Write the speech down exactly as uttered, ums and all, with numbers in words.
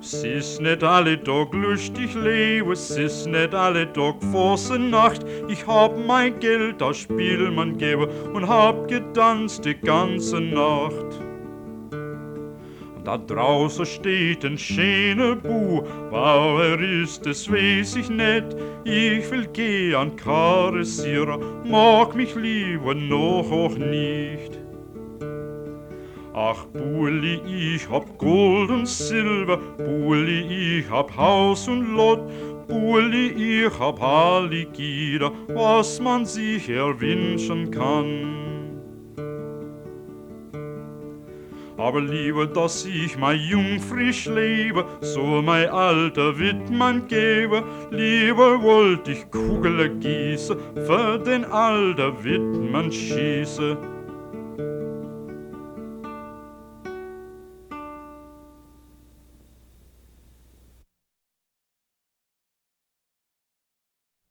S is net alle Tag luschtig Lewe, s is net alle Tag Fasenacht. Ich hab mei Geld a Spielmann gewe un hab gedanzt die ganze Nacht. Da drauße steht en scheene Bu, wer er is, des weeß ich net. Ich will geh an Karessiere, mag mich liewe noch och nicht. Ach, Bulli, ich hab Gold un Silwer, Bulli, ich hab Haus un Lot, Bulli, ich hab alle Gieder, was man sich erwünschen kann. Aber liewer, dass ich mei Jungfri schlewe, soll mei alter Wittmann gewe, liewer wollt ich Kugele gieße, für den alter Wittmann schieße.